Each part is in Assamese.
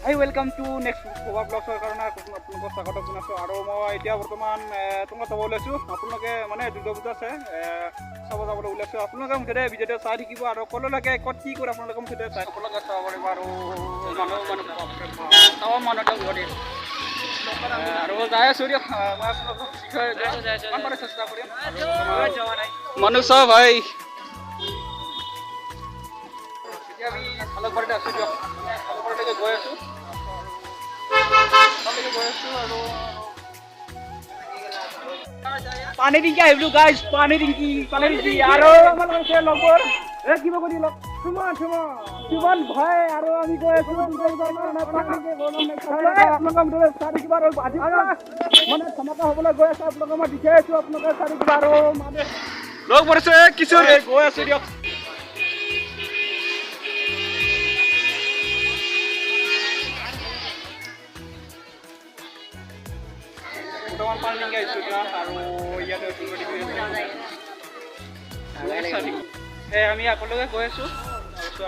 Hi, welcome to next শোভা ব্লগছৰ কাৰণে আপোনালোকক স্বাগতম জনাইছোঁ। আৰু মই এতিয়া বৰ্তমান তোমাৰ চাব ওলাইছোঁ। আপোনালোকে মানে দুৰ্গা পূজা আছে, চাব যাবলৈ ওলাইছোঁ। আপোনালোকে মুঠতে ভিডিঅ'টো চাই থাকিব আৰু ক'লৈকে ক'ত কি কৰে আপোনালোকে মুঠতে চাই আপোনালোকে চাব পাৰিব। আৰু মানুহ মানুহ চাব মানুহ ঘৰতে আৰু যাই আছোঁ দিয়ক। মই আপোনালোকক যিমান পাৰোঁ চেষ্টা কৰিম। মানুহ চাওঁ ভাই। এতিয়া আমি চালকবাৰীতে আছোঁ দিয়ক, মানে চালকবাৰীলৈকে গৈ আছোঁ, তালৈকে গৈ আছোঁ। আৰু পানী টেংকি আহিলো গাইজ, পানী টেংকি, পানী টেংকি। আৰু আমাৰ লগত আছে লগৰ এ কিবা কৰি লগ সুমন, সুমন, সুমন ভাই। আৰু আমি গৈ আছোঁ আপোনালোকৰ চাই থাকিব। আৰু আজি মানে ধমাকা হ'বলৈ গৈ আছে, আপোনালোকক মই দেখাই আছোঁ, আপোনালোকে চাই থাকিব। আৰু মানে লগ পৰিছে কিছু গৈ আছোঁ দিয়ক। বৰ্তমান পানী টেংকি আহিছোঁ এতিয়া। আৰু ইয়াতে আমি আপোনালোকে গৈ আছোঁ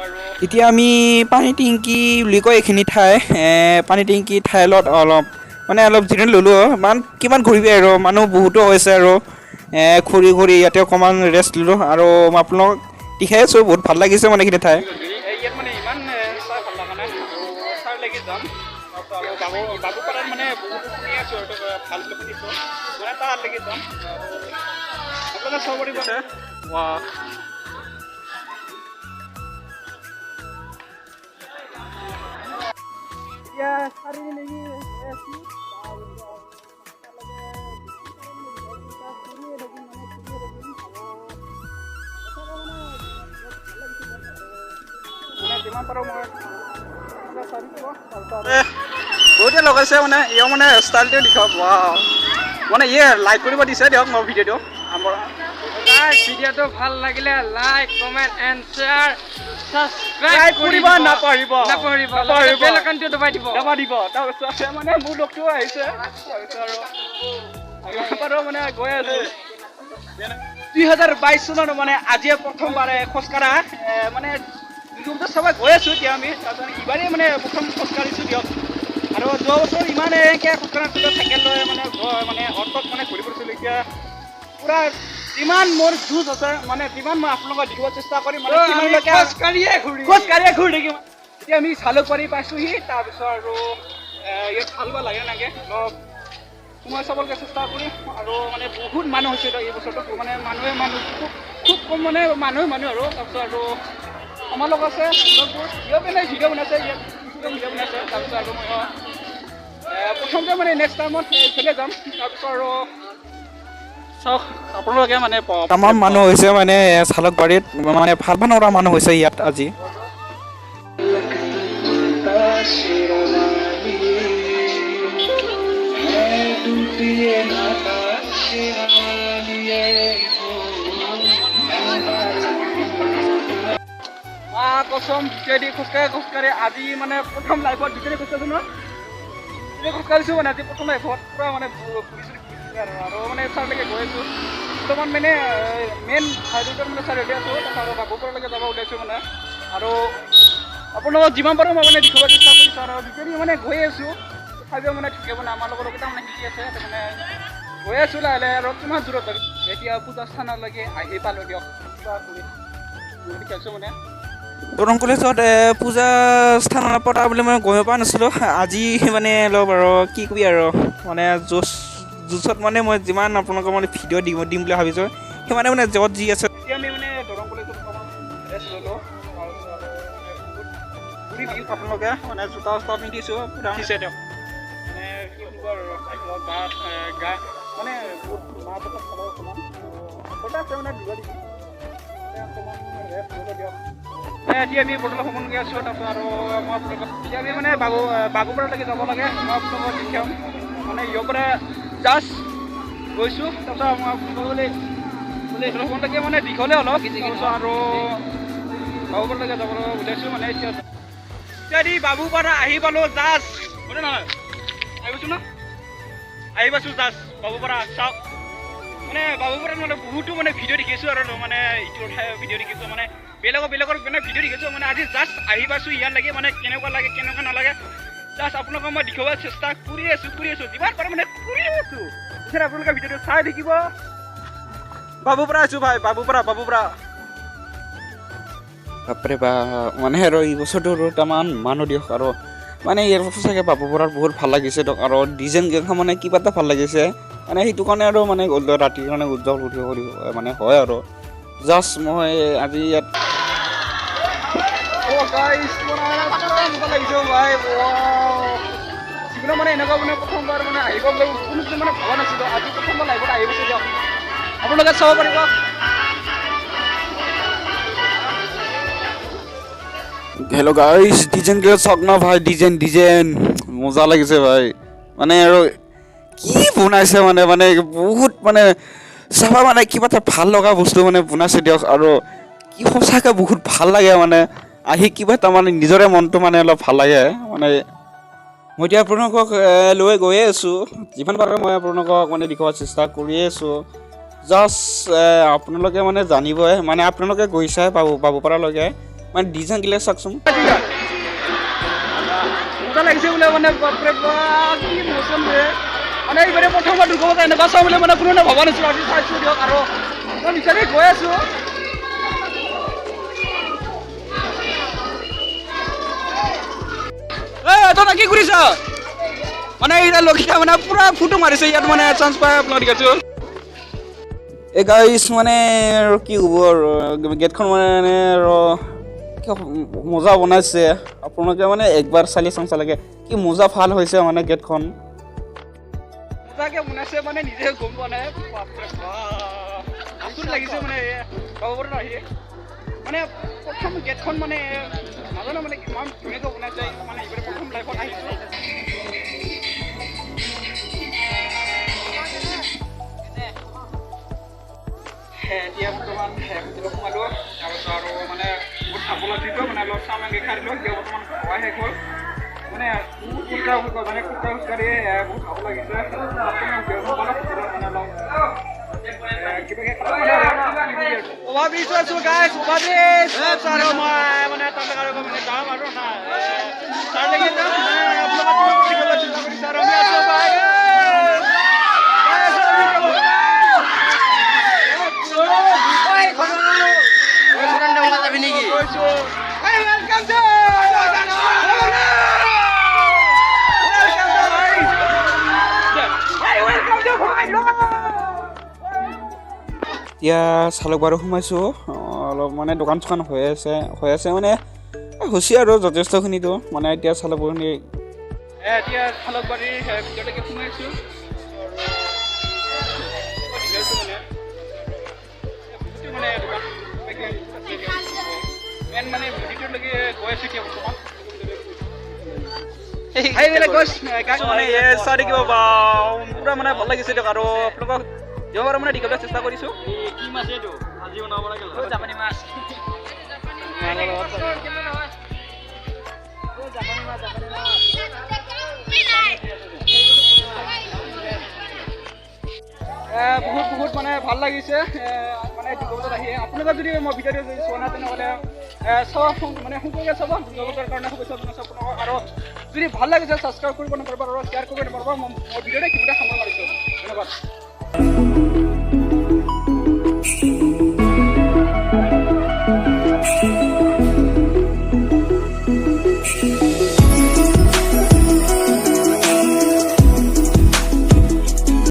আৰু এতিয়া আমি পানী টেংকি বুলি কয় এইখিনি ঠাই, পানী টেংকি ঠাইলত অলপ মানে অলপ জিৰণি ল'লোঁ। মান কিমান ঘূৰিবি আৰু, মানুহ বহুতো হৈছে আৰু ঘূৰি ঘূৰি ইয়াতে অকণমান ৰেষ্ট ল'লোঁ। আৰু মই আপোনালোকক দেখাই আছোঁ, বহুত ভাল লাগিছে মানে এইখিনি ঠাই। ইয়াত মানে ইমান চাই ভাল লগা নাই আৰু চাই লাগি যাম। তাৰপিছত আৰু বাবুপাৰাত মানে বহুতো শুনি আছোঁ আৰু ভাল বুলি শুনিছোঁ, মানে তাত লাগি যাম। আপোনালোকে চাব পাৰিব। ৱাহ, এতিয়া চাৰিআলিলৈকে গৈ আছোঁ। ঘূৰিয়ে থাকিম, মানে ঘূৰিয়ে থাকিম। আৰু মানে যিমান পাৰোঁ মই বহুতে লগাইছে, মানে ইয়াৰ মানে ষ্টাইলটো লিখক। ৱাও, মানে ইয়ে লাইক কৰিব দিছে দিয়ক মোৰ ভিডিঅ'টো আমাৰ। ভিডিঅ'টো ভাল লাগিলে like, comment and share, subscribe কৰিব নাপাহৰিব। নাপাহৰিব, নাপাহৰিব। বেল আইকনটো দবাই দিব। দবাই দিব। তাৰপিছত মানে মোৰ লগটো আহিছে। তাৰপিছত আৰু পাৰোঁ মানে গৈ আছোঁ। 2022 চনত মানে আজিয়ে প্ৰথমবাৰে খোজকাঢ়া, মানে দুৰ্গা চাব গৈ আছোঁ এতিয়া আমি। তাৰপিছত ইবাৰেই মানে প্ৰথম খোজকাঢ়িছোঁ দিয়ক। আৰু যোৱা বছৰ ইমান এনেকৈ খোজকাঢ়া নাছিলোঁ, চাইকেল লৈ মানে মানে অটত মানে ঘূৰি ফুৰিছিলোঁ। এতিয়া পূৰা যিমান মোৰ যুঁজ আছে, মানে যিমান মই আপোনালোকক দেখিব চেষ্টা কৰিম, মানে সিমানলৈকে খোজকাঢ়িয়ে ঘূৰি খোজকাঢ়িয়ে ঘূৰি থাকিম। এতিয়া আমি চালুকবাৰী পাইছোঁহি। তাৰপিছত আৰু ইয়াত ভাল বা লাগে নাগে অলপ সোমাই চাবলৈকে চেষ্টা কৰিম। আৰু মানে বহুত মানুহ হৈছে এই বছৰটো, মানে মানুহে মানুহ, খুব খুব কম, মানে মানুহে মানুহ। আৰু তাৰপিছত আৰু আমাৰ লগত আছে লগবোৰ, ইয়াত মানে ভিডিঅ' বনাইছে, ইয়াত ভিডিঅ' বনাইছে। তাৰপিছত আৰু মই প্ৰথমতে মানে নেক্সট টাইমত এইফালে যাম। তাৰপিছত আৰু চাওক আপোনালোকে মানে তামাম মানুহ হৈছে মানে চালকবাৰীত, মানে ভাল ভাল নৰা মানুহ হৈছে ইয়াত আজি। মা কচম, ভিতৰেদি খোজকাঢ়ি খোজকাঢ়ি আজি মানে প্ৰথম লাইফত ভিতৰে খোজকাঢ়িছোঁ ন, ভিতৰে খোজকাঢ়িছোঁ মানে আজি প্ৰথম লাইফত পূৰা মানে ঘূৰিছোঁ আৰু আৰু মানে চাৰলৈকে গৈ আছোঁ বৰ্তমান। মানে মেইন হাইৰোডত মানে চাৰিআলি আছোঁ। তাৰপিছত আৰু বাবুপুৰলৈকে যাব ওলাইছোঁ মানে। আৰু আপোনালোকক যিমান পাৰোঁ মই মানে দেখুৱাব চেষ্টা কৰিছোঁ। আৰু ভিতৰি মানে গৈ আছোঁ, তথাপিও মানে থাকিব মানে আমাৰ লগৰ কেইটা মানে শিকি আছে, মানে গৈ আছোঁ লাহে লাহে। আৰু কিমান দূৰত যাবি। এতিয়া পূজা স্থানলৈকে আহি পালোঁ দিয়ক, পূজা ঘূৰি দেখাইছোঁ মানে। দৰং কলেজত পূজা স্থানত পতা বুলি মই গমেই পোৱা নাছিলোঁ। আজি মানে অলপ আৰু কি কবি আৰু মানে জোচ জোচত মানে মই যিমান আপোনালোকক মানে ভিডিঅ' দিম দিম বুলি ভাবিছোঁ সিমানে মানে য'ত যি আছে। এতিয়া আমি মানে দৰং কলেজত অকণমান ৰেষ্ট ল'লোঁ। ঘূৰি দিওঁ আপোনালোকে, মানে জোতা চোতা পিন্ধিছোঁ পূৰা দিছে দিয়ক। মানে কি ক'ব আৰু গা গা মানে বহুত মা প্ৰসাদ খালোঁ অকণমান ওচৰতে আছে, মানে দিব দিছোঁ, অকণমান ৰেষ্ট ল'লোঁ দিয়ক। এতিয়া আমি বটল ভ্ৰমণ কৰি আছোঁ। তাৰপিছত আৰু মই আপোনালোকক এতিয়া আমি মানে বাবুপাৰালৈকে যাব লাগে, মই আপোনালোকক দেখাম। মানে ইয়াৰ পৰা জাষ্ট গৈছোঁ। তাৰপিছত মই আপোনালোকক বোলে ভ্ৰমণলৈকে মানে দীঘলে অলপ। তাৰপিছত আৰু বাবুপাৰালৈকে যাবলৈ ওলাইছোঁ। মানে এতিয়া এতিয়া বাবুপাৰা আহি পালোঁ জাষ্ট, হয়নে নহয়? আহি পাইছোঁ ন, আহি পাইছোঁ জাষ্ট বাবুপাৰা। চাওক মানে বাবুপাৰাত মানে বহুতো মানে ভিডিঅ' দেখিছোঁ আৰু মানে ইটো ঠাই ভিডিঅ' দেখিছোঁ, মানে বেলেগৰ বেলেগৰ মানে ভিডিঅ' দেখিছোঁ। মানে আজি জাষ্ট আহি পাইছোঁ ইয়াত লাগে, মানে কেনেকুৱা লাগে কেনেকুৱা নালাগে। জাষ্ট আপোনালোকক মই দেখুৱাব চেষ্টা কৰি আছোঁ যিমান পাৰোঁ মানে কৰি আছোঁ। পিছত আপোনালোকে ভিডিঅ'টো চাই থাকিব। বাবুৰ পৰা আছোঁ ভাই, বাবুৰ পৰা। বাপৰে বা, মানে আৰু এই বছৰটো আৰু তামান মানুহ দিয়ক আৰু মানে ইয়াৰ সঁচাকৈ বাবু বৰাৰ বহুত ভাল লাগিছে দিয়ক। আৰু ডিজাইন কেইখন মানে কিবা এটা ভাল লাগিছে, মানে সেইটো কাৰণে আৰু মানে ৰাতিৰ কাৰণে উজ্জ্বল কৰি মানে হয় আৰু। জাষ্ট মই আজি ইয়াত জীৱনত মানে এনেকুৱা মানে প্ৰথমবাৰ মানে আহিব বুলি কোনোদিন মানে ভবা নাছিলোঁ, আজি প্ৰথমবাৰ লাইফত আহি গৈছে দিয়ক। আপোনালোকে চাব পাৰিব। হেল্ল' গাইছ, ডিজাইন কেইটা চাওক না ভাই, ডিজাইন মজা লাগিছে ভাই। মানে আৰু কি বনাইছে মানে, মানে বহুত মানে চাবা মানে কিবা এটা ভাল লগা বস্তু মানে বনাইছে দিয়ক। আৰু কি সঁচাকৈ বহুত ভাল লাগে মানে আহি কিবা এটা মানে নিজৰে মনটো মানে অলপ ভাল লাগে। মানে মই এতিয়া আপোনালোকক লৈ গৈয়ে আছোঁ, যিমান পাৰোঁ মই আপোনালোকক মানে দেখুওৱাৰ চেষ্টা কৰিয়ে আছোঁ। জাষ্ট আপোনালোকে মানে জানিবই, মানে আপোনালোকে গৈ চাই পাব পৰালৈকে মানে ডিজাইনবিলাক চাওকচোন। মজা লাগিছে বোলে মানে, বাপৰে বাপ কি মৌচম ৰে। মানে এইবাৰে প্ৰথমবাৰ দুৰ্গা পূজা এনেকুৱা চাওঁ বুলি মানে কোনো ভবা নাছিলোঁ, আজি চাইছোঁ দিয়ক। আৰু মই বিচাৰি গৈ আছোঁ। তই কি কৰিছ মানে এইকেইটা লগকেইটা মানে পূৰা ফটো মাৰিছে ইয়াত, মানে চান্স পাই আপোনাক দেখাইছোঁ। এই গাইছ মানে আৰু কি হ'ব আৰু গেটখন মানে আৰু মজা বনাইছে। আপোনালোকে মানে একবাৰ চালি চান্স লাগে কি মজা ভাল হৈছে মানে গেটখন মজাকে বনাইছে, মানে নিজে গম পোৱা নাই। বাপৰে বাপ আচৰিত লাগিছে মানে বাবুৰ আহি মানে প্ৰথম গেটখন মানে নাজানো মানে কিমান ধুনীয়াকৈ বনাইছে, মানে এইবাৰ প্ৰথম লাইফত আহিছোঁ। এতিয়া বৰ্তমান হোটেলত সোমালোঁ, তাৰপিছত আৰু মানে বহুত খাব লাগিছিল, মানে অলপ চাওমিন খাই দিলোঁ। এতিয়া বৰ্তমান খোৱা শেষ হ'ল। মানে বহুত খোজকাঢ়ি মানে খোজকাঢ়ি বহুত খাব লাগিছে। মানে অলপ অভাৰ ব্ৰিজ আছোঁ গাইছ, অভাৰ ব্ৰিজ আৰু মই মানে তালৈ আৰু মানে যাম আৰু না তাৰলৈকে যাম। আমি আছোঁ ভাই। এতিয়া চালুকবাৰী সোমাইছোঁ, অলপ মানে দোকান চোকান হৈ আছে মানে হৈছে আৰু যথেষ্টখিনিতো মানে। এতিয়া চালুকবাৰী এতিয়া চালুকবাৰীৰ ভিতৰলৈকে সোমাইছোঁ। মানে মেইন মানে ভিতৰলৈকে গৈ আছোঁ এতিয়া বৰ্তমান। চাই থাকিব পূৰা মানে ভাল লাগিছে দিয়ক। আৰু আপোনালোকক যিমান পাৰোঁ মানে দেখাবলৈ চেষ্টা কৰিছোঁ। কি মাছ এইটো আজি বনাব লাগে? জাপানী মাছ। বহুত বহুত মানে ভাল লাগিছে মানে দুৰ্গা পূজাত আহি। আপোনালোকে যদি মই ভিডিঅ'টো যদি চোৱা নাই তেনেহ'লে চাব, মানে সোনকালে চাব। দুৰ্গা পূজাৰ কাৰণে শুভেচ্ছা জনাইছোঁ আপোনালোকক। আৰু যদি ভাল লাগিছে ছাবস্ক্ৰাইব কৰিব নাপাৰিব আৰু শ্বেয়াৰ কৰিব নাপাৰিব। মই ভিডিঅ'টো কিবা সামৰণি মাৰিছোঁ। ধন্যবাদ।